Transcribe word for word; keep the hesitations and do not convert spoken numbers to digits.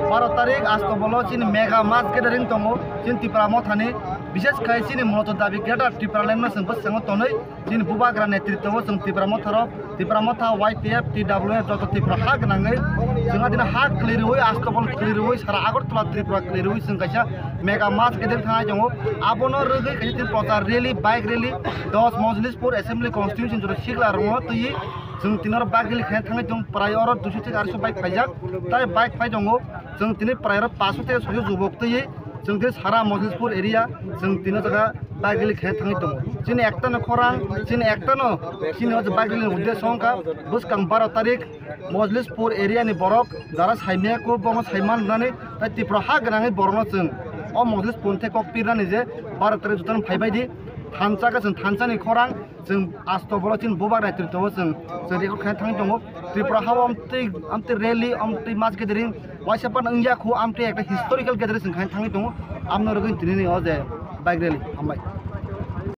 Baro tarik Asto bolo chini mega mass gathering tongo chini Tipra Mothani, bishes khai chini muloto dabi Greater Tipraland no chwng bwskango tonwi chini bubagra netritwo chwng Tipra Motharo, Tipra Motha, Y T F, T W F joto Tripura ha gwnangwi chwng adino ha kwlwi rwi Asto bol kwlwi rwi sara Agartala Tripura kwlwi rwi chwng kaisa mega mass gathering thangnai tongo. Abono rwgwi kaisa chini prochar rally, bike rally, dos Mojlispur Assembly Constituency joto sikla rokno twiwi chwng tini oro bike rally khaina thangwi tongo, prai oro duiso theke aroiso bike phaijak, tai bike phai tongo. Chwng tini prai oro paso theke soiso jubok twiwi chwng tini sara Mojlispur area chwng tini o jaga bike rally khaina thangwi tongo. Chini ektano khorang, chini ektano chini o bike rally ni uddesho wngkha bwskang baro tarik Mojlispur area ni borok jara saimaya kho bono saiman rwnani tai Tripura ha gwnangwi borokno chwng o Mojlispur ni theke kok pirnani je baro tarik jotono phaibai di thansa khe chwng thansa ni khorang. Chwng Asto bolo chini bubagra netritwo chwng chwng record khaina thangwi tongo. Tripura ha o amtwi amtwi rally, amtwi mass gathering waisa phano wngya kho, amtwi ekta historical gathering chwng khaina thangwi tongo. Amno rwgwi tini ni o je bike rally. Hambai.